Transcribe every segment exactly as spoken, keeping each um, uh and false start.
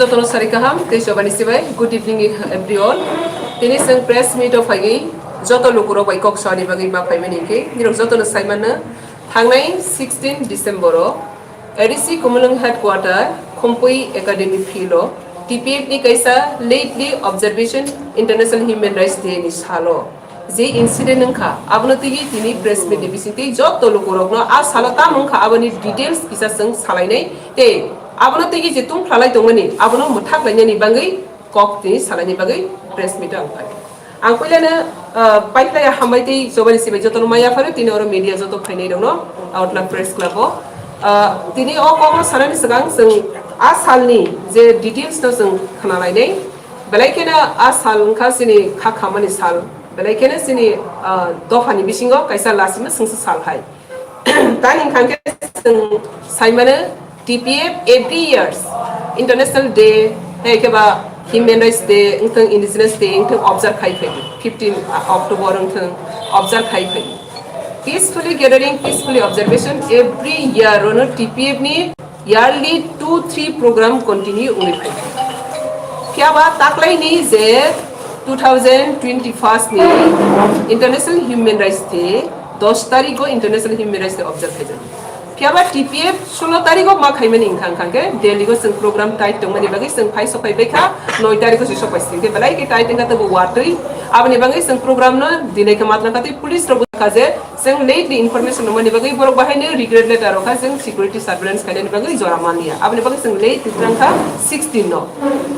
Jotono sari kaham tei chobani sibai. Good evening everyone. Tini chwng press meet o phaiwi joto lukurok bai kok sani bagwi ma phaimani hinkhe nirok jotono saimano thangnai sixteen December o A D C Kumulwng headquarter Khumpui Academy field o T P F ni kaisa lately observation International Human Rights Day ni salo je incident wngkha, abono twiwi tini press meet ni bisingtwi joto lukurokno a salo tamo wngkha aboni details kisa chwng salainai tei abono twiwi je tungphlai tongmani abono mwthak lainani bagwi kok tini salaini bagwi press meet ang phai. Ang puilano, ah, paikhlai hambai tei chobani sibai jotono maya pharo tini oro media joto phainai rokno Outland Press Club o. Ah, tini o kokno sanani swkang chwng a salni je details no chwng khna lainai. Belai kheno a sal wngkha chini kha khamani sal. Belai kheno chini, ah, dophani bisingo kaisa lasima swngsa sal hai. Tani wngkha khe chwng saimano T P F every years International Day, hai khe ba Human Rights Day, wngthang Indigenous Day, wngthang observe khai phai di. Fifteen October wngthang observe khai phai di. Peacefully gathering, peacefully observation, every year ono T P F ni yearly two three program continue wngwi phai di. Phiya ba taklai ni je two thousand twenty-first ni International Human Rights Day, dos tarikh o International Human Rights Day observe khai jani. Phiya ba T P F solo tarikh o ma khaimani wngkha, wngkha khe Delhi o chwng program tight tongmani bagwi chwng phai sok phai bai kha, noi tarikh o se sok phai sing khe belai khe tight wngkha tei bo watwi. Aboni bagwi chwng program no delay khe matwrang kha tei police rok bo kha je chwng late ni information rwmani bagwi borok bahai no regret letter rok kha chwng security surveillance khainani bagwi jora manliya. Aboni bagwi chwng late twkang kha sixteen no.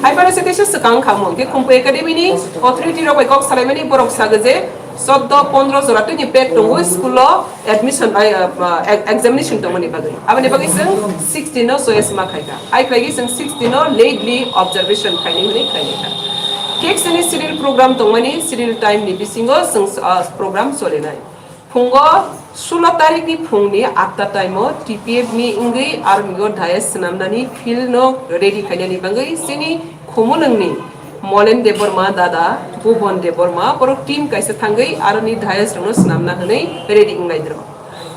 Hai phano se kaisa swkang kha mo khe Khumpui Academy ni authority rok bai kok salaimani borok sago je Chordo pondro jora tini pack tongo school o admission, ai, ah, ah, ex-, examination tongmani bagwi. Aboni bagwi chwng sixteen no choice ma khaikha. Hai khlaigwi chwng sixteen no lately observation khainai hwnwi khainai kha. Kek chini serial program tongmani serial time ni bisingo chwng, ah, program cholinai. Phungo sulo tarikh ni phungni atta time o T P F ni wngwi army o dais swnamnani field no ready khainani bagwi chini Khumulwngni Molen Debbarma dada, Bhuban Debbarma, borok team kaisa thangwi aroni dais rokno swnamna hwnwi ready wnglaidro.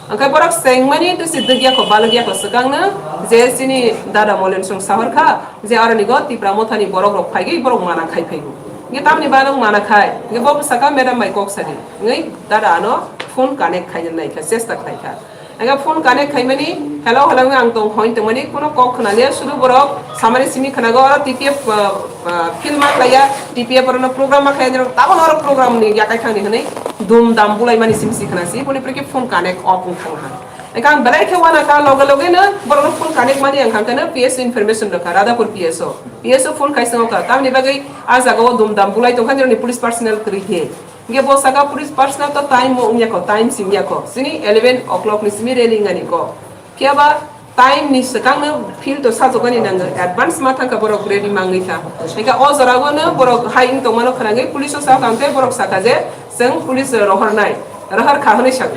Angkhe borok chengmani tusi dwgyakho, balwgyakho swkangno je chini dada Molen song sahorkha je aroni go Tipra Mothani borok rok phaigwi borok mana khai phaigo. Nge tamni bano mana khai, nge bo bwsaka madam bai kok sadi, nge dada ano phone connect khaina naikha, chesta khlaikha. Ega phone connect khaimani, "Hello, hello," ang tong hoi tongmani, kuno kok khna liya, sudu borok samani simi khna go, oro T P F, ah, ah, film ma khlaiya, T P F oro no program ma khlaiya, tabuk oro program ni yakai thangni hwnwi dum dam bulai mani simi si khna si, boni pore khe phone connect off wng thang ha. Ega ang belai khe wana kha, loge loge no borok no phone connect mani ang khang khe no P S O information rwkha, Radhapur P S O. P S O phone khai swngo kha, tamni bagwi a jaga o dum dam bulai tong kha, nirokni police personnel kwrwi khe. Hingke bo saka police personnel to time mo wngya kho, time sim ya kho. Sini eleven o'clock ni simi rally wngani kho. Phiya ba time ni swkang no field to sajokani nango, advance ma thangkha borok ready mangwi kha. Hingke o jora o no borok hai wng tongmano khwnangwi police o sa kha hingke borok saka je chwng police rohor nai, rohor kha hwnwi sago.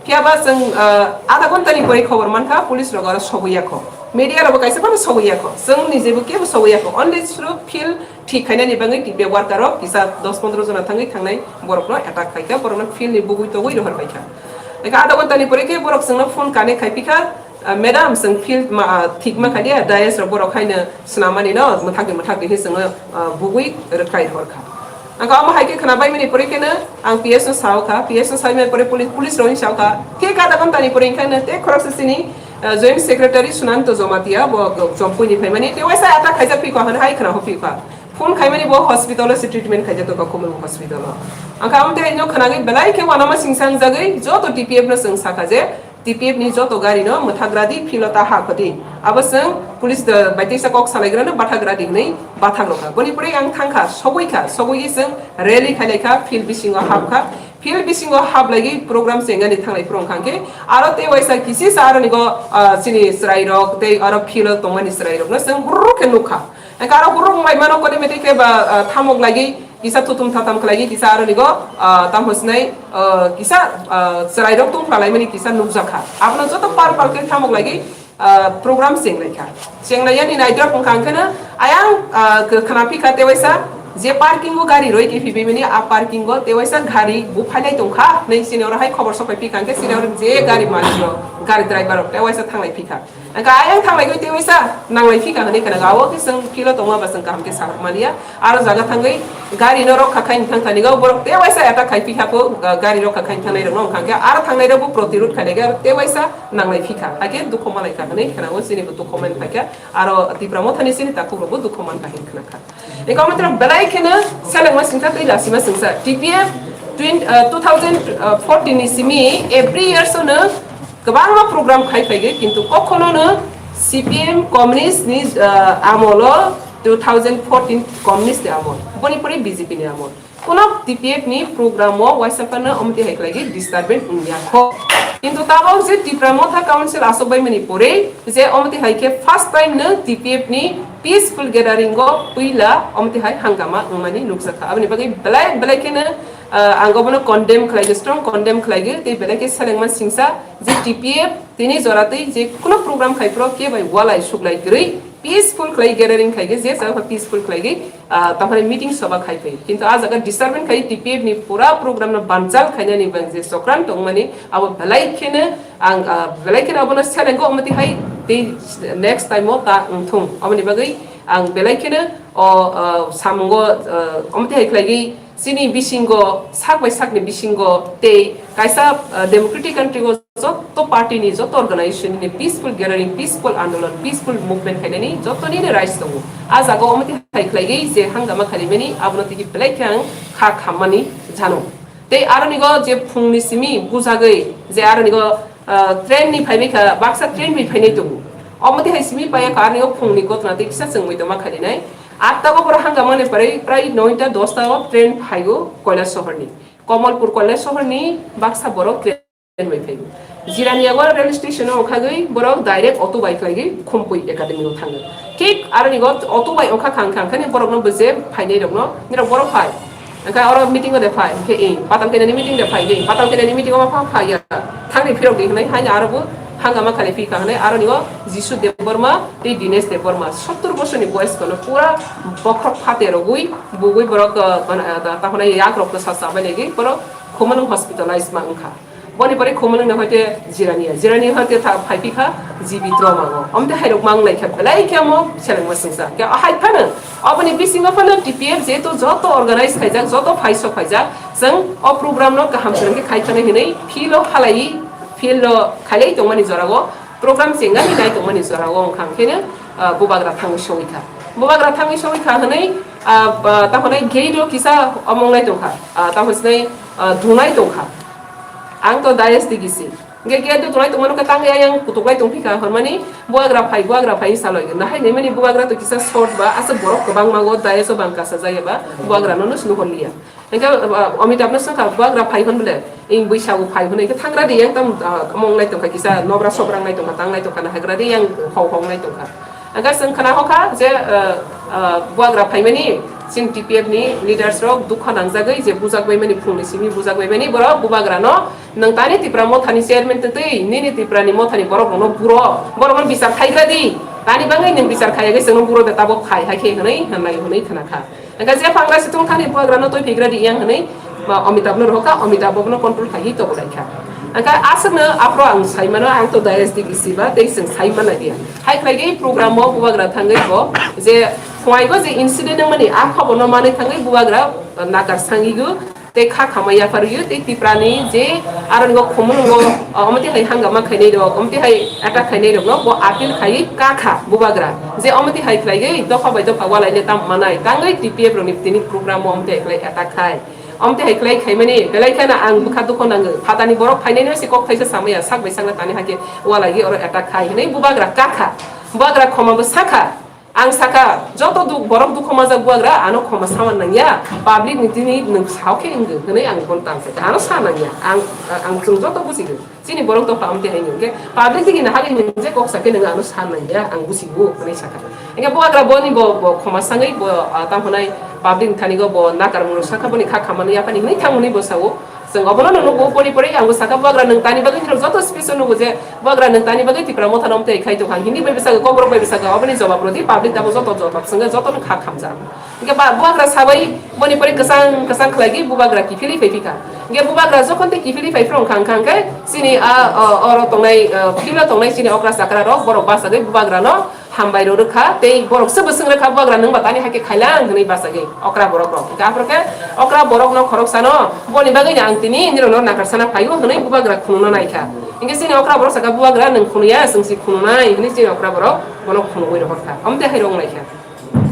Phiya ba chwng, ah, adha ghonta ni pore khobor mankha police rok aro sobuya kho. Media rok bo kaisa phano sobuya kho. Chwng ni jebo kebo sobuya kho. Only through field thik khainani bagwi T P F worker rok kisa dos pondro jona thangwi thangnai borokno attack khaikha, borokno field ni bugwi togwi rohor baikha. Eka adha ghonta ni pore khe borok chwngno phone connect khai phikha, "Ah, madam, chwng field ma, ah, thik ma khalia, dais rok borok haino swnamani no, mwthakdi mwthakdi," he chwngno, ah, bugwi rwkhai rohor kha. Ang omo hai khe khwna bai mani pore khe no ang P S no sao kha, P S no sai mani pore police, police rok ni sao kha. Thik adha ghonta ni pore khe no te khoroksa chini, ah, joint secretary Sunanto Jomatia bo Chompui ni phaimani te waisa attack khaijak phikha hwnwi hai khwna ho phikha. Phone khaimani bo hospital o se treatment khaijak tongkha Khumulwng hospital o. Ang kha amte no khwnagwi belai khe wanama singsa wngjagwi joto T P F no chwng sakha je T P F ni joto gari no mwthagradi field o ta ha khodi. Abo chwng police da bai teisa kok salaigrano bathagradi hwnwi bathak rokha. Boni pore ang thangkha, sogwi kha, sogwi chwng rally khailai kha, field bisingo hap kha. Field bisingo hap lagi program se engani thanglai phuru wngkha hwnkhe aro tei waisa kisisa aroni go, ah, chini chwrai rok tei aro field o tongmani chwrai rokno chwng hurruk khe nukha. Hwnkhe aro hurruk wnglaimano kone mete khe ba, ah, thamok lagi kisa thuthum thatham khlai kisa aroni go, ah, tamo sinai, ah, kisa, ah, chwrai rok tong khlai mani kisa nukjakha. Abono joto par par khe thamok lagi, ah, program chenglaikha. Chenglaiyani naidrop wngkha hwnkhe no ayang, ah, khe khwna phikha tewaisa je parking o gari roi khe phibimani a parking o tewaisa gari bu phailai tongkha. Nei sini oro hai khobor sopai phikha hwnkhe sini oro je gari malik rok, gari driver rok tewaisa thanglai phikha. Hwnkhe ayang thanglaiwi tei waisa nanglai phika hwnwi khwnago, abo khe chwng philo tongma ba chwng kaham khe sakrok maliya. Aro jaga thangwi gari no rokha khai thang thani go borok tei waisa attack khai phikha kho, ga-, gari rokha khai thangnai rok no wngkha khe aro thangnai rok bo protirod khainai khe aro tei waisa nanglai phikha. Hakhe dukho malai kha hwnwi khwnago, chini bo dukho man phaikha, aro Tipra Mothani chini takhuk rok bo dukho man kha hwnwi khwnakha. Eko mitra belai kheno selengma singsa tei lasima singsa. T P F twenty, uh, two thousand fourteen ni simi every year sono kwbangma program khai phaigwi, kintu kokhono no C P M communist ni, uh, amolo two thousand fourteen communist ni amol. Boni pore B J P ni amol. Kuno T P F ni program o waisa phano omti hai khlai disturbance wngya kho. Kintu tabok je Tipra Motha Council asok bai mani pore je omti hai khe first time no T P F ni peaceful gathering o puila omti hai hangama wngmani nukjakha. Aboni bagwi belai belai kheno, ah, ang obono condemn khlai, strong condemn khlai, tei belai khe selengma singsa je T P F tini jora tei je kuno program khai pro ke bai walai suklai kwrwi peaceful khlai gathering khai je jaga peaceful khlai, ah, tamhai meeting soba khai phai. Kintu ah jaga disturbance khai T P F ni pura program no banchal khainani bang je sokran tongmani abo belai kheno ang, ah, belai kheno abono selengo omti hai tei next time o ta wngthung. Aboni bagwi ang belai kheno o, ah, samungo, ah, omti hai khlai chini bisingo sak bai sakni bisingo tei kaisa, ah, democratic country o joto party ni joto organization ni peaceful gathering, peaceful andolon, peaceful movement khainani joto nini rights tongo. Ah jaga omti hai khlai je hangama khalimani abono tigi belai khe ang kha khammani jano. Tei aroni go je phungni simi bujagwi je aroni go, ah, train ni phaibai kha, baksa train bai phainai tongo. Omti hai simi paya kha aroni go phungni gotna tei kisa chwngwi tongma khalinai. Atta go boro hangama ni prai prai noita dosta o train phaigo Koilashahar ni. Kamalpur Koilashahar ni baksa borok train bai phaigo. Jirania go rail station o khagwi borok direct auto bai khlaigwi Khumpui Academy o thango. Thik aroni go auto bai okha khang khang khani borok no bwse phainai rok no nirok borok phai. Hwnkhe oro meeting o de phai, hwnkhe ing, patal khe nini meeting de phai, ing, patal khe nini meeting o ma pha phai ya. Thangni phirok di hwnwi haino aro bo hangama khali phi kha hwnwi aroni go Jisu Debbarma tei Dinesh Debbarma sottor bosorni boyos kono pura bokhok phate rogwi bugwi borok, uh, mana, uh, ta hwnai yak rok sa sa bai legi borok Khumulwng hospitalize ma wngkha. Boni pore Khumulwng ni hoite Jirania, Jirania hoite ta phai phi kha G B Troma go. Omte hai rok mang lai kha belai khe mo seleng ma singsa. Khe hai phano oboni bisingo phano T P F jehetu joto organize khaijak, joto phai sok khaijak, chwng o program no kaham seleng khe khai thani hinwi field o halai, field o khailai tongmani jora go. Program chengani nai tongmani jora o wngkha, hwnkhe no, ah, bubagra thangwi sogwi kha. Bubagra thangwi sogwi kha hwnwi, ah, ba, tamo hwnwi gate o kisa omong lai tongkha, ah, tamo hwnwi, ah, dunglai tongkha. Ang to dais di gisi. Hwnkhe gate o dunglai tongmano khe tangwi ayang kutuklai tongphi kha, hwnmani bubagra phai, bubagra phai saloi. Nahai naimani bubagra to kisa short ba, aswk borok kwbangma o dais o bang kasa jaya ba, bubagra no no sinu holiya. Hingke, uh, Amitabh no swngkha, "Bubagra phai hwn bole, ing bwisa bo phai hwn, hingke thangra di yang tam, uh, mong nai tongkha, kisa nobra sobra nai tongkha, tang nai tongkha, na hagra di yang hong hong nai tongkha." Hingke swng khna hokha je, uh, uh, bubagra phaimani, chini T P F ni leaders rok dukha nangjagwi je bujak bai mani, phungni simi bujak bai mani, borok bubagra no, "Nwng tani Tipra Motha ni chairman twi twi, nini Tipra ni Motha ni borok rok no buro, borok no bichar khai gra di, tani bangwi nwng bichar khai ya, swng no buro de tabok phai hai khe," hwnwi, hwnwi, hwnwi khna kha. Hingke je phangra situng thani bubagra no twi phigra di yang hwnwi, ba, Amitabh no rohorkha, Amitabh bono control khaiwi tonglaikha. Hingke aswkno aphro ang saimano, ang to dais di gisi ba, tei chwng saimana dia. Hai khlaigwi program o bubagra thangwi bo, je phwaigo je incident wngmani, a khoborno manwi thangwi bubagra, uh, nakar sangigo, tei kha khama yapharwi, tei Tiprani je aroni go Khumulwngo, uh, omoti hai hangama khainai rok, omoti hai attack khainai rokno bo appeal khaiwi kakha bubagra. Je omoti hai khlaigwi dopha bai dopha walaile tam manai, tangwi T P F rokni tini program o omoti hai khlai attack khai. Omte hai khlai khaimani, belai kheno ang bwkha dukho nango. Phatani borok phainaino se kok thaisa samaya, sak bai sakno tani hakhe walaiwi oro attack khai hinwi bubagra kakha. Bubagra khoma bo sakha. Ang sakha, joto duk-, borok dukho majak bubagra ano khoma sama nangya. Public ni tini nwng sao khe wngwi hinwi ang bono tang sakha. Ano sa nangya. Ang, ang chwng joto bujigo. Chini borok dopha amte hai nung khe public digi na hali nung je kok sakhe nung ano sa nang ya, ang busigo, hwnwi sakha. Hingke bubagra boni bo, bo khoma sangwi bo, ah, tamo hwnai public thani go bo nakar mung sakha, boni kha khamani yaphani hwnwi thang hwnwi bo sao. Chwng obono no nugo, pori pori ang sakha, bubagra nwng tani bagwi, nirok joto speech o nugo je bubagra nwng tani bagwi Tipra Motha no omtwi khai tongkha, Hindi bai bwsakhe, Kokborok bai bwsakhe, oboni jobab rwdi, public abo joto jobab swngkhe, jotono kha khamjak. Hingke ba bubagra sabai boni pore kwchang kwchang khlaigwi bubagra kiphilwi phai phikha. Hingke bubagra jokhon tei kiphilwi phai phro wngkha, wngkha hingke chini a, o, oro tongnai, o, field o tongnai chini okra chakra rok borok bachagwi bubagra no hambai rw rwkha tei borok se bwswng rwkha bubagra nwng ba tani hai khe khailang hwnwi bachagwi okra borok rok. Hingke aphuru khe okra borok no khoroksa no boni bagwi no ang tini nirok no nakarsana phaio hwnwi bubagra khunu no naikha. Hingke chini okra borok sakha bubagra nwng khunu ya, chwng si khunu nai hwnwi chini okra borok bono khunugwi rohorkha. Omte hai rok wnglaikha.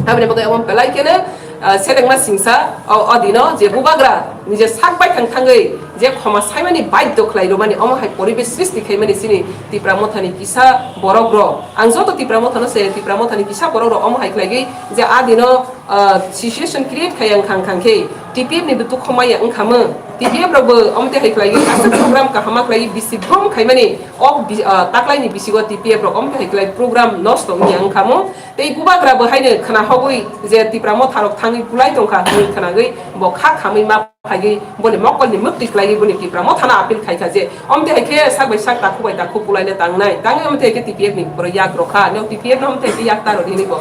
Aboni bagwi omo belai kheno, ah, selengma singsa o, o dino je bubagra nije sak baithang thangwi je khoma saimani baidhyo khlai rwmani, omo hai poribesh srishti khaimani chini Tipra Mothani kisa borok rok. Ang joto Tipra Mothano se, Tipra Mothani kisa borok rok omo hai khlaigwi je a dino, ah, situation create khai ang khang khang khe T P F ni butuk khomaya wngkha mo. T P F rok bo omo tei hai khlaigwi aswk program kahama khlaiwi bisi brum khaimani o bi-, ah, taklaini bisingo T P F rok omo tei hai khlai program nosto wngya wngkha mo. Tei bubagra bo haino khna hogwi je Tipra Motha rok thangwi bulai tongkha hwnwi khnagwi bo kha khamwi ma phaigwi boni mokol ni mwktwi khlaiwi boni Tipra Motha no appeal khaikha je omte hai khe sak bai sak takhuk bai takhuk bulai le tangnai, tangwi omte hai khe T P F ni borok yak rokha, no T P F no omte hai khe yak ta rwdi hinwi bo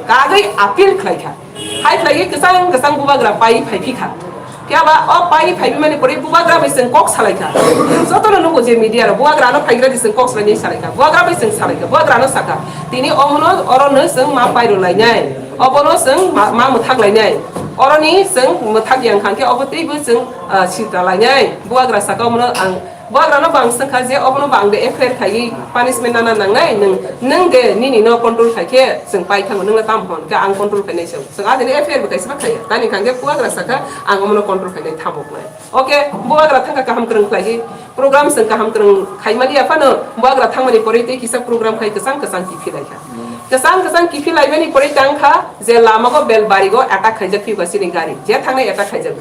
kagwi appeal khlaikha. Hai khlaiwi kwchang kwchang bubagra pai phai phikha. Phiya ba o pai phaiwi mani pore bubagra bai chwng kok salaikha. Jotono nugo je media rok bubagra no phaigra di chwng kok salainai salaikha. Bubagra bai chwng salaikha. Bubagra no sakha. Tini omono oro no chwng ma pai rw lainai. Obono chwng ma, ma mwthak lainai. Oroni chwng mwthak yang kha khe obo teibo chwng, ah, sitra lainai. Bubagra sakha omono ang Bubagrano bo ang swngkha je obono bo ang de F I R khaiwi punishment nana nangnai, nwng, nwng de nini no control khai khe chwng pai thango, nwng le tamo hwn khe ang control khainai chwng. Chwng adini F I R bo kaisa ba khaiya. Tani hwnkha khe bubagra sakha ang omono control khainai thamoknai. Okay, bubagra thangkha kaham kwrwng khlaiwi program chwng kaham kwrwng khaimani ya phano bubagra thangmani porwi tei kisa program khai kwchang kwchang kiphilai kha. Kwchang kwchang kiphilaimani porwi tang kha je lamago bel barigo attack khaijak phiba chini gari. Je thangnai attack khaijak.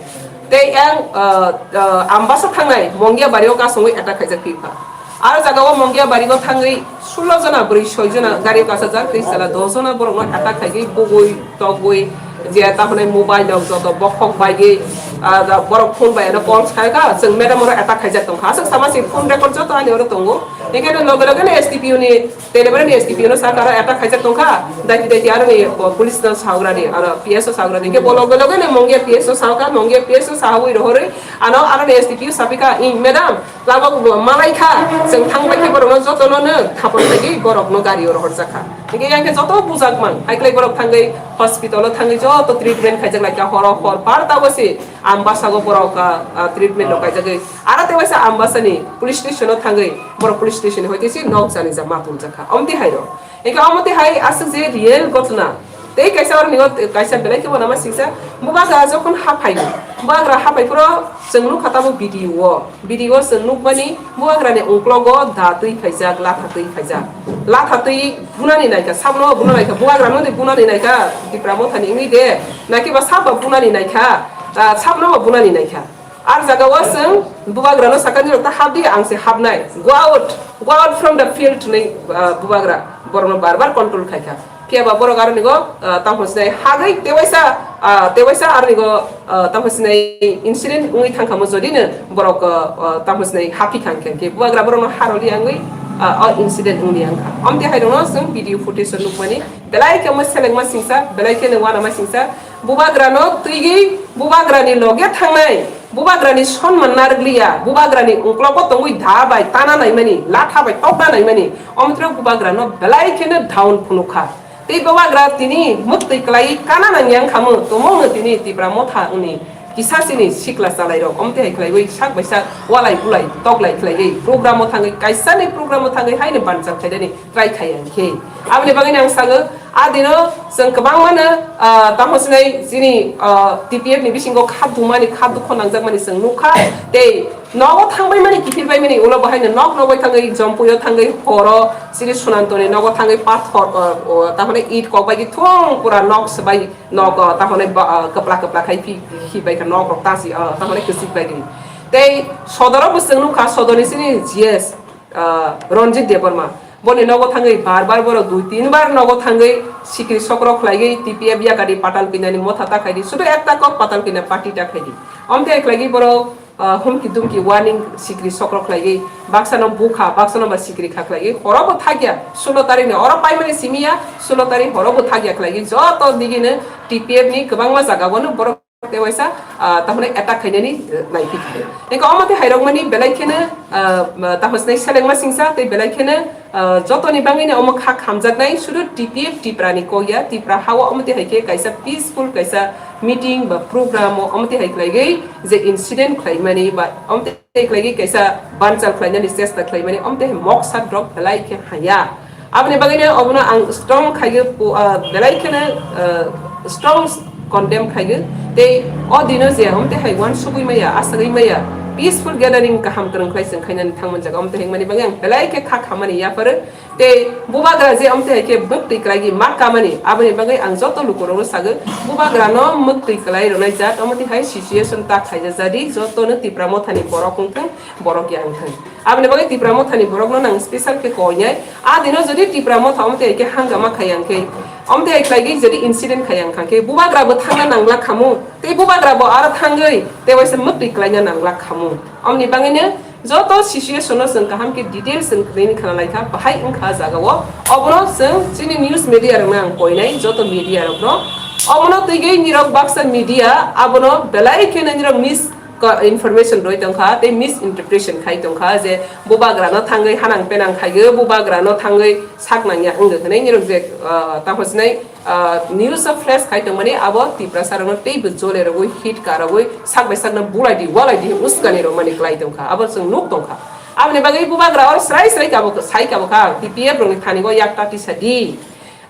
Tei yang, ah, ah, Ambasa thangnai Mongia bari o kasongwi attack khaijak phi pha. Aro jaga o Mongia bari o thangwi sulo jona bwrwi soi jona gari o kasajak tei chwla dos jona borok no attack khaigwi bugwi togwi je ta hwnwi mobile rok joto bokhok baigwi, ah, da borok phone bai ano call khaika chwng madam oro attack khaijak tongkha. Aswk sama se phone record joto ani oro tongo. Hingke loge loge no S D P O ni Telebrani S D P O no saka aro attack khaijak tongkha, daiti daiti aroni, o, police no sahugrani, aro P S O sahugrani. Hingke bo loge loge no Mongia P S O sahukha, Mongia P S O sahui rohorwi, ano aroni S D P O sapikha, "I, madam, lama bo malai kha, chwng thang bai khe borokno jotono no thapor khaigwi borokno gari o rohorjakha." Hingke yang khe joto bujak mang, haiklai borok thangwi hospital o thangwi joto treatment khaijak laikha, horo hor par tabo se Ambasa go borok, ah, ah, treatment rok khaijagwi. Aro tei waisa Ambasani police station o thangwi borok police station ni hoite se nok jani ja ma tuljakha. Omtwi hai rok. Hingke omtwi hai aswk je real gotna. Tei kaisa oro ningo kaisa belai khe bo nama singsa. Bubagra jokhon haphai. Bubagra haphai phuro chwng nukha tamo video o. Video o chwng nukmani bubagrani uklogo da twi phaijak, latha twi phaijak. Latha twi bunani naikha, sabno bunani naikha. Bubagrano de bunani naikha. Tipra Mothani wngwi de. Naikhe ba sabo bunani naikha. Ah, sabno bo bunani naikha. Ar jaga o chwng bubagrano sakha, "Nirok ta hapdi, ang se hapnai. Go out, go out from the field," hwnwi, ah, bubagra borokno bar bar control khaikha. Phiya ba borok aro nigo, ah, tamo sinai hagwi tewaisa, ah, tewaisa aro nigo, ah, tamo sinai incident wngwi thangkha mo jodi no borok, ah, ah, tamo sinai haphi kha hwnkhe bubagra borokno haroli wngwi, ah, o incident wngwi wngkha. Omtwi hai rokno chwng video footage o nukmani belai khe omo selengma singsa, belai kheno uanama singsa. Bubagrano twigwi bubagrani loge thangnai, bubagrani sonman narwkliya, bubagrani uklogo tongwi da bai tana naimani, latha bai tokna naimani, omtwrok bubagrano belai kheno down phunukha. Tei bubagra tini mwktwi kwlaiwi kana nangya wngkha mo, tongmungno tini Tipra Motha wngni kisa chini sikla chalairok, omtwi hai khlaiwi sak bai sak walai bulai toklai khlaiwi programo thangwi, kaisani programo thangwi haino banchar khaidani try khaiya hinkhe. Aboni bagwi ang sago, a dino chwng kwbangmano, ah, tamo sinai chini, ah, T P F ni bisingo kha dumani, kha dukho nangjakmani chwng nukha. Tei nogo thangbaimani, kiphilbaimani, ulo bo haino nok nogwi thangwi, jompuio thangwi, horo chini Sunantoni nogo thangwi pathor, ah, o, tamoni it kokbaigwi thung pura nok swbai nok, ah, tamoni ba, ah, kwpla kwpla khai phi, khibai kha nok rok tasi, ah, tamoni kwchik baigwi. Tei sodoro bo chwng nukha, sodorni chini G S, ah, Ranjit Debbarma. Boni nogo thangwi bar bar borok dui tin bar nogo thangwi sikri sokro khlaigwi T P F yakari Patal Kinani motha ta khaidi. Sudu ekta kok Patal Kina party ta khaidi. Omtwi khlaigwi borok ah, humki dumki warning sikri sokrok khlaigwi, baksano bukha, baksano ba sikri kha khlaigwi, horobo thakya, sulo tarikni oro paimani simiya, sulo tarik horobo thakya khlaigwi, joto digini T P F ni kwbangma jagao no borok tei waisa, ah, tahone attack khainani, eh, naiphi kha. Eko omo tei hairokmani belai kheno, ah, ma-, tahosnai selengma singsa tei belai kheno, ah, jotoni bangwino omo kha khamjaknai, sudu T P F Tipra ni kok ya, Tipra hao omo tei hai khe kaisa peaceful kaisa meeting ba program o omo tei hai khlaigwi je incident khlaimani ba omo tei khlaigwi kaisa banchal khlainani chesta khlaimani, omo tei moksa drok belai khe haya. Aboni bagwino obono ang strong khaigwi pu-, ah, belai kheno, ah, strong condemn khaigwi. Tei o dino je omo tei hai uansugwi maya, asagwi maya, peaceful gathering kaham kwrwng khlai chwng khainani thangman jaga omo tei hwnmani bagwi ang belai khe kha khamani yapharo. Tei bubagra je omo tei hai khe mwktwi khlaigwi ma kamani, aboni bagwi ang joto lukurokno sagwi, bubagrano mwktwi khlai rwnai jat omo tei hai situation ta khaijak jadi jotono Tipra Mothani borok wngthung, borok ya wngthung. Aboni bagwi Tipra Mothani borokno nang special khe koinai. A dino jodi Tipra Motha omo tei hai khe hangama khaiya hwnkhe, omo tei hai khlaigwi jodi incident khaiya wngkha khe, bubagra bo thangna nangla khamu, tei bubagra bo aro thangwi tei waisa mwktwi khlaina nangla khamu. Omoni bagwino joto situation no chwng kaham khe details chwng kwrwini khna laikha, bahai wngkha jagao. Obono chwng chini news media rokno ang koinai, joto media rokno. Obono twigwi nirok baksa media abono belai kheno nirok mis- ko-, information rwi tongkha tei misinterpretation khai tongkha je bubagrano thangwi hanang penang khaigo, bubagrano thangwi sak nangya wngwi hwnwi nirok je, ah, tamo sinai, ah, news o flash khai tongmani abo Tiprasa rokno teibo jole rogwi hit ka rogwi sak bai sakno bulai di walai di uskani rwmani kwlai tongkha, abo chwng nuk tongkha. Aboni bagwi bubagra oro srai srai kabo sai kabo kha, T P F rokni thani o yak ta tisa di.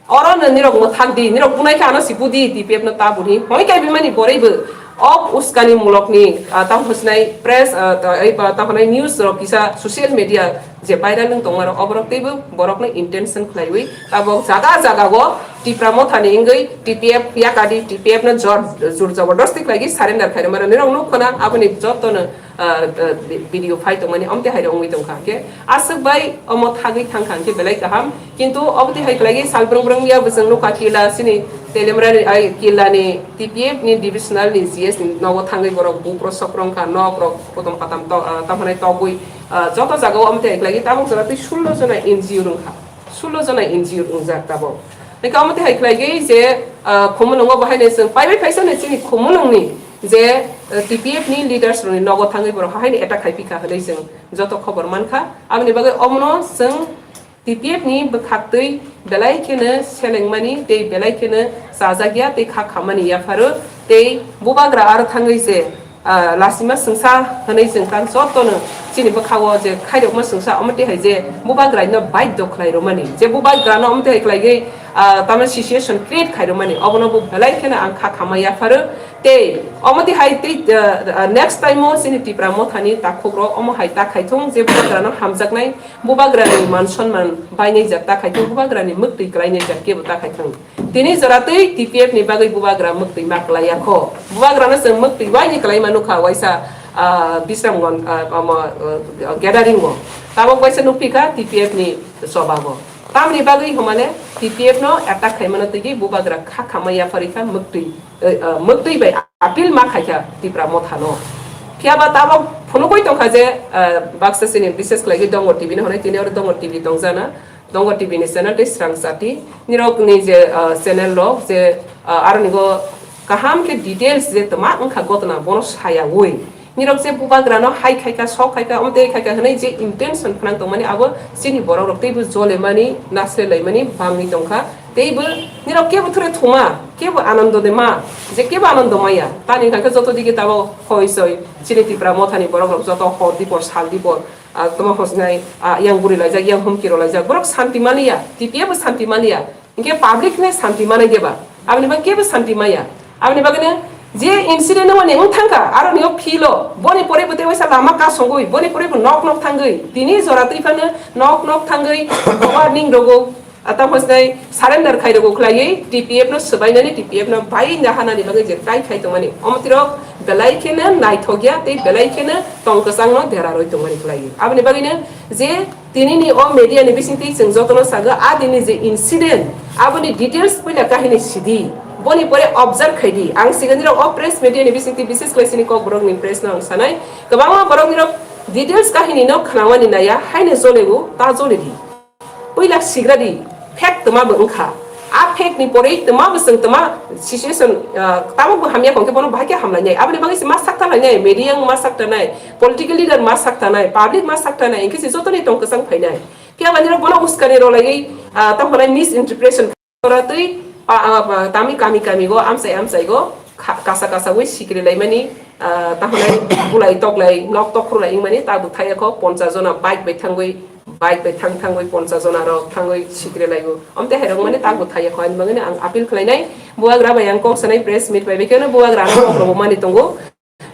Oro no nirok mwthak di, nirok bunai khe ano si budi T P F no ta budi. Hoi kai bimani borei bo ok uskani mulok ni, ah, tamo hwnai press, ah, ta-, ei ba tamo hwnai news rok kisa social media je viral wng tongma rok oborok teibo borok no intention khlaiwi tabok jaga jaga o Tipra Motha ni wngwi T P F yakadi T P F no jor jur jabardosti khlaigwi surrender khairok mano nirok nuk khna aboni joto no ah, ah, vi-, video phai tongmani, omte hai rok wngwi tongkha. Hwnkhe aswk bai omo thagwi thangkha hwnkhe belai kaham. Kintu omo twi hai khlaigwi sal brung brung ya bwswng nukha kila sini Telemra ni, ai, kila ni T P F ni divisional ni G S ni nogo thangwi borok bup rok sok rwngkha, nok rok kotom katam to-, ah, tamo hwnai togwi, ah, joto jaga o omo twi hai khlaigwi tabuk jora twi sullo jona N G O rwngkha. Sullo jona N G O wngjak tabok. Hwnkhe omo twi hai khlaigwi je, ah, Khumulwngo bo haino chwng paibai phaisa no chini Khumulwngni je, ah, T P F ni leaders rokni nogo thangwi borok haino attack khai phi kha hwnwi chwng joto khobor man kha. Aboni bagwi omono chwng T P F ni bwkhaktwi belai kheno selengmani tei belai kheno chajak ya tei kha khammani yapharo tei bubagra aro thangwi je, ah, lasima swngsa hwnwi chwng kang jotono chini bwkhao je khairokma swngsa omo twi hai je bubagraino baidhyo khlai rwmani, je bubagrano omo twi hai khlaigwi, ah, tamo situation create khai rwmani, obono bo belai kheno ang kha khamma yapharo. Tei omo twi hai tei, ah, ah, next time o chini Tipra Mothani takhukrok omo hai ta khaithung je bubagrano hamjaknai, bubagrani man sonman bainai jak ta khaithung, bubagrani mwktwi klainai jak kebo ta khaithung. Tini jora twi T P F ni bagwi bubagra mwktwi ma klai ya kho. Bubagra no chwng mwktwi bai ni klai ma nukha waisa, ah, Bisramganj, ah, omo, ah, gathering o. Tabok waisa nukphi kha T P F ni choba bo. Tamni bagwi hwnmale T P F no attack khai mano twi bubagra kha khamma yaphari kha mwktwi, eh, ah, mwktwi bai appeal ma khai kha Tipra Motha no. Phiya ba tabok phunukwi tongkha je, ah, baksa sini bises khlai Dongor T V no hwnwi tini oro Dongor T V tongjana. Dongor T V ni channel tei Srang Chati nirok ni je, ah, channel rok je, ah, aroni go kaham khe details je tma wngkha gotna bono sayawi. Nirok je bubagra no hai khaika, sok khaika, omo tei khaika hwnwi je intention phnang tongmani abo chini borok rok teibo jole mani, nasle lai mani bangwi tongkha. Teibo nirok kebo thore thuma, kebo anando de ma, je kebo anando maya. Tani hwnkha khe joto digi tabo hoi soi chini Tipra Mothani borok rok joto hor dipor, sal dipor, ah, tamo hosnai, ah, yang buri laijak, yang humki rok laijak. Borok santi maliya, T P F bo santi maliya. Hinkhe public ne santi manai deba? Aboni bagwi kebo santi maya. Aboni bagwi ne je incident no mani wng thangkha, aro nio philo, boni pore bo tei waisa lama kasongwi, boni pore bo nok nok thangwi, tini jora twi phano nok nok thangwi warning rogo, ata hosnai surrender khai rogo khlaiwi T P F no swbainani, T P F no bai nahanani bagwi je try khai tongmani. Omo tirok belai kheno naithok ya tei belai kheno tong kwchang no dera roi tongmani khlaiwi. Aboni bagwi ne je Tini ni o media ni bising twi chwng jotono sago, a dini je incident, aboni details puila kahini sidi. Boni pore observe khai di. Ang sigan nirok o press media ni bisingtwi bises khlai sini kok borok ni press no ang sanai. Kwbangma borok nirok details kahini no khwnamani naya, haino jolego, ta jole di. Puila sigra di, fact twma bo wngkha. A fact ni pore twma bo chwng twma situation, ah, tamo bo hamya kongkhe bono bahai khe hamlainai. Aboni bagwi se ma sakta lainai, media wng ma sakta nai, political leader ma sakta nai, public ma sakta nai, hinkhe se jotoni tong kwchang phainai. Phiya ba nirok bono uskani rwlaiwi, ah, tamo misinterpretation. Oro twi, ah, ah, ah, tami kami kami go, amchai amchai go, kha-, kasa kasa wi sikri laimani, ah, tahonai bulai toklai, nok tok khurlai wngmani, ta bwthai kho ponchas jona bike bai thangwi, bike bai thang thangwi ponchas jona rok thangwi sikri laigo. Omte hai rok mani ta bwthai kho, ani bagwi ang appeal khlainai, bubagra bai ang kok sanai press meet bai, bekeno bubagra no kok rogo mani tongo.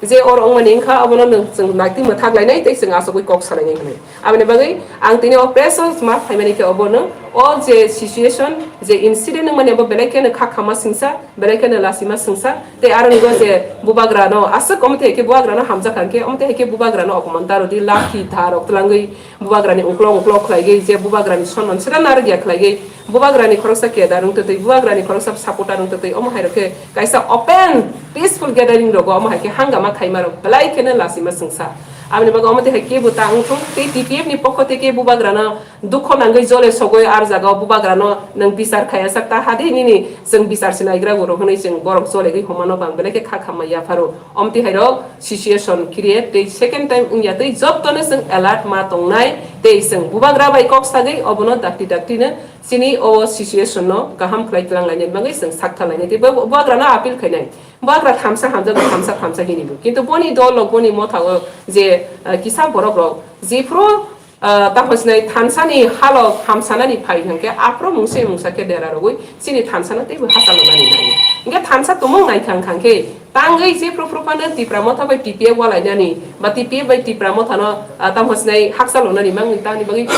Je or wngmani wngkha, obono nwng chwng naitwi mwthak lainai tei chwng asugwi kok salainai hwnwi. Aboni bagwi ang tini o press o ma phaimani khe obono o je situation, je incident wngmani abo belai kheno kha khama singsa, belai kheno lasima singsa. Tei aroni bo je bubagrano aswk omo tei khe bubagrano hamjak kha khe, omo tei khe bubagrano opoman ta rwdi, lakhi tha rok twlangwi bubagrani uklok uklok khlaigwi, je bubagrani sonman sera narwkya khlaigwi, bubagrani khoroksa kedar wngtwi twi, bubagrani khoroksa supporter wngtwi twi, omo hai rok khe kaisa open peaceful gathering rogo omo hai khe hangama khaima rok belai kheno lasima singsa. Aboni bagwi omo tei hai kebo ta wngthung tei T P F ni pokho tei khe bubagrano dukho nangwi jole sogwi ar jagao bubagrano nwng bichar khaiya sak ta hadi nini chwng bichar se naigra bo rok hwnwi chwng borok jolegwi homa no bang belai khe kha khamma yapharo. Omo tei hai rok situation create tei second time wngya tei jottono chwng alert ma tongnai tei chwng bubagra bai kok sagwi obono dakti dakti no chini o situation no kaham khlai twlang lainani bagwi chwng sak thang lainai tei bo-, bubagra no appeal khainai. Bubagra thamsa hamjak bo thamsa thamsa hini bo. Kintu boni dol rok boni motha o je, ah, kisa borok rok jephru, ah, tamo sinai thansa ni halok hamsana ni phai hwnkhe aphro mungsa mungsa khe dera rogwi chini thansa no teibo hachal nani nai. Hwnkhe thansa tumung nai thang thang khe tangwi jephru phru phano Tipra motha bai T P F walainani ba T P F bai Tipra motha no, ah, tamo sinai hakchal nani mangni tangni bagwi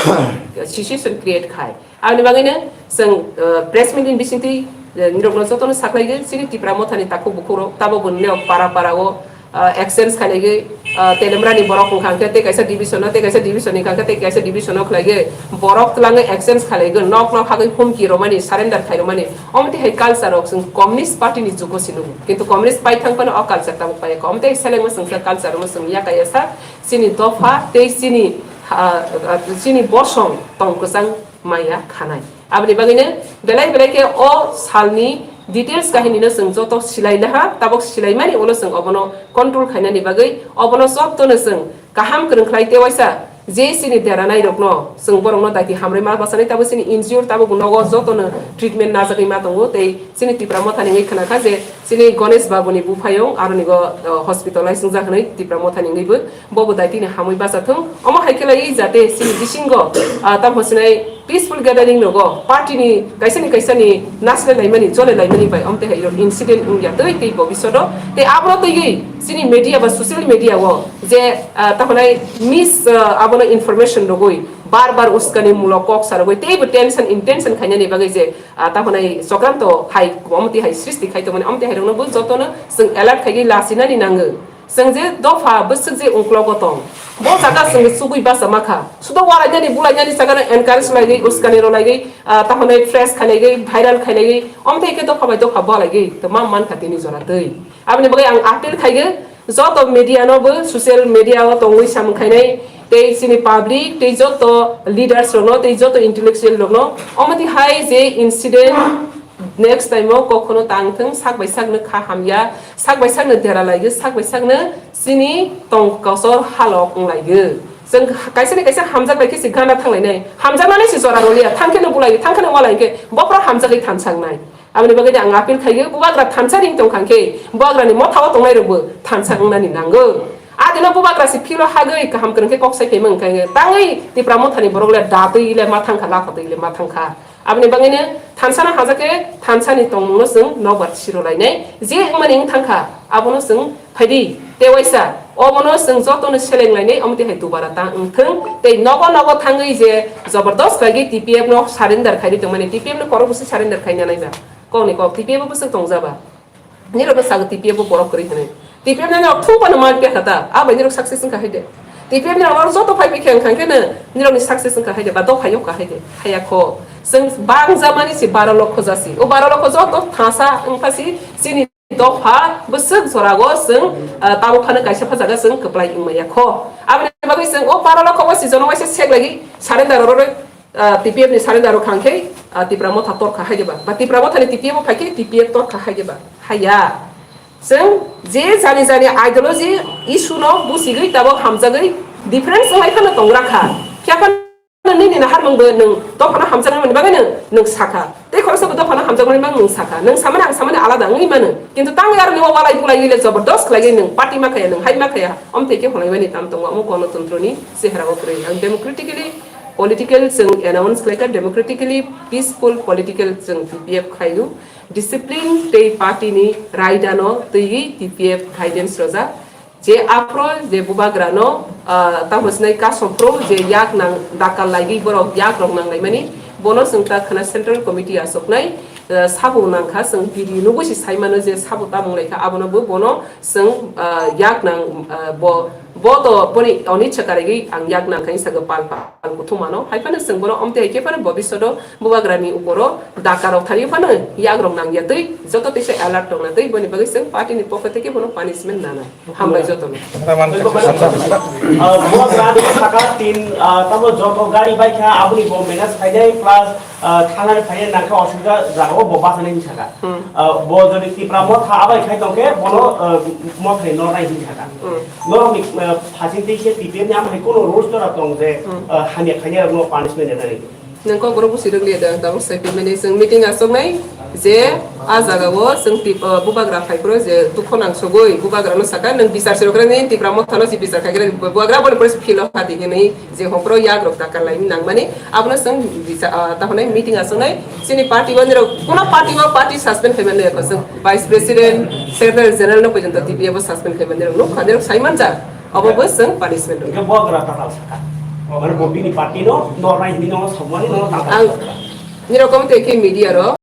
situation create khai. Aboni bagwino chwng, uh, press meet ni bisingtwi, uh, nirokno jotono sakhlaigwi chini Tipra mothani takhuk bukhukrok tabok bo nini para para o, uh, exchange khailaigwi, uh, Telemrani borok wngkha hwnkhe tei kaisa division o, tei kaisa division ni wngkha hwnkhe tei kaisa division o khlaigwi borok twlangwi exchange khailaigwi nok nok hagwi humki romani surrender khairomani. Omo tei hai culture rok chwng communist party ni jugo si nukgo. Kintu communist pai thang phano o culture tabok pai kha. Omo tei selengma chwngsa culture omo chwng yakaya sa chini dopha tei chini, uh, uh, chini bosong tong kwchang maya khanai. Aboni bagwino belai belai khe o salni details kahinino chwng joto silai laha, tabok silaimani ulo chwng obono control khainani bagwi obono jotono chwng kaham kwrwng khlai tei waisa je chini deranai rokno chwng borokno daiti hamrwi ma bachani tabo chini N G O tabok nogo jotono treatment najagwi ma tongo tei chini Tipra mothani wngwi khna kha je chini Ganesh Babu ni buphayung aroni go, uh, hospitalize wngjak hwnwi Tipra mothani wngwi bo. Bobo daitini hamwi bachathung. Omo hai khe lai jate chini bisingo, ah, tamo sinai peaceful gathering rogo party ni kaisa ni kaisa ni nasle laimani, jole laimani bai omo tei hai rok incident wngya tei tei bobishoto. Tei abro tei chini media ba social media o je, ah, tamo nai mis, ah, abono information rogoi bar bar uskani mulok kok sa rogoi tei bo tension intention khainani bagwi je, ah, tamo nai chokranto hai omo tei hai srishti khai tongmani omo tei hai rokno bo jotono chwng alert khaigwi lachinani nango. Chwng je dopha bwswk je ungklogo tong, bo jaga chwng chugui basa ma kha. Sudo walainani bulainani jaga no encourage laigwi, uskani rw laigwi, ah, tamo nai fresh khai laigwi, viral khai laigwi, omo tei khe dopha bai dopha balaigwi tongma man kha tini jora twi. Aboni bagwi ang appeal khaigo joto media no bo, social media o tongwi samung khainai tei chini public tei joto leaders rok no tei joto intellectual rok no omo tei hai je incident next time o kokhono tang thung, sak bai sak no kha hamya, sak bai sak no dera laigo, sak bai sak no chini tong kosor halok wng laigo. Chwng kaisa ni kaisa hamjak bai khe se gana thang lainai, hamjaknani se jora rw liya, thang khe no bulai, thang khe no walai khe bophro hamjagwi thansa wngnai. Aboni bagwi ang appeal khaigo, bubagra thansa ring tong kha khe bubagra ni motha o tongnai rok bo thansa wngnani nango. A dino bubagra se philo hagwi kaham kwrwng khe kok sai phaima wng kha, tangwi Tipra mothani borok le datwi le ma thang kha, laphatwi le ma thang kha. Aboni bagwino thansa no hajak khe thansa ni tongmung no chwng nokbar siro lainai. Je wngmani wng thang kha, abono chwng phaidi. Tei waisa, obono chwng joto no seleng lainai, omo tei hai dubara ta wng thung. Tei nogo nogo thangwi je jobordos khaigwi T P F no surrender khaidi tongmani, T P F no korok bwswk surrender khaina nai ba? Kok ni kok, T P F bo bwswk tong ja ba? Nirok no sago T P F bo borok kwrwi hwnwi. T P F no nirok thung phano man piya kha ta, abo nirok success wngkha hai de. T P F nirok oro joto phai pikha wngkha khe no nirok ni success wngkha hai de, ba dophai wngkha hai de, haya kho. Chwng bangjamani si baro lokho jasi. O baro lokho joto thasa wngkha si chini dopha bwswk jorago chwng, ah, tabuk phano kaisa pha jaga chwng kwplai wngmaya kho. Aboni bagwi chwng o baro lokho o si jono waisa sek lagi surrender rw rw, ah, T P F ni surrender rw khang khe, ah, Tipra Motha torkha hai diba. Ba Tipra Motha ni T P F o phai khe T P F torkha hai diba. Haiya. Chwng je jani jani ideology issue no busigwi tabuk hamjagwi difference wngwi phano tongra kha. Phiya phano nini naharmung bo nwng dophano hamjaknai mani bagwi nwng, nwng sakha. Tei khoroksa bo dophano hamjakmani bagwi nwng sakha. Nwng samani ang samani alada wngwi mano. Kintu tangwi aro nimo walai bulai wile jobordos khlaiwi nwng party ma khaya, nwng hai ma khaya. Omtwi khe hwnwi mani tam tongo omo gonotantroni chehra o kwrwi. Ang democratically political chwng announce khlaikha, democratically peaceful political chwng T P F khaio. Discipline tei party ni raida no twiwi T P F guidance rojak. Je aphro je bubagra no, ah, tamo sinai kasom phro je yak nang dakal laiwi borok yak rok nang laimani, bono chwng ta khna central committee asoknai, ah, sabo nangkha chwng video nugwi si sai mano je sabo tamung laikha abono bo bono chwng, ah, yak nang, ah, bo, bo to boni oni chakaraigwi ang yak nang kha hinwi sago pal pal kuthumano. Hai phano chwng bono omtwi hai khe phano bobishoto bubagrani uporo dakarok thangwi phano yagrok nangya twi joto teisa alert tongna twi boni bagwi chwng party ni pokho theke bono punishment nanai. Hambai jotono. Ah, bubagra ni saka tin, ah, tamo joto gari bai kha aboni bo manage khainai plus, ah, thangnani phainai nangkha osubida jagao bo bachani hinwi saka. Hmm. Ah, bo jodi Tipra Motha abai khai tongkhe bono, ah, Mothani nornai hinwi saka. Hmm. Norokni, ah, phasing tei se T P F ni amhai kuno rules jora tong je, hmm, ah, hamya khainai rokno punishment rwnani. Nwng kok borok busi rwk liya da, tabuk sai phaimani chwng meeting aswknai je a jagao chwng tip-, ah, bubagra phai phuru je dukho nang sogwi bubagra no saka nwng bisar se rwkra ni Tipra Mothano si bisar khai khe bubagra boni pore se philo hati hinwi je hokro yak rok dakar lai nangmani abono chwng bisa-, ah, tahonai meeting aswknai chini party o nirok kuno party o party suspend khaimani nirok chwng vice president, secretary general no porjonto T P F o suspend khaimani nirok nukha nirok sai manjak. Obo bo chwng punishment rw. Hingke bo agra tatal saka. Mane bo bini party no nornai hinwi no samani no tatal saka. Ang nirok kom te khe media rok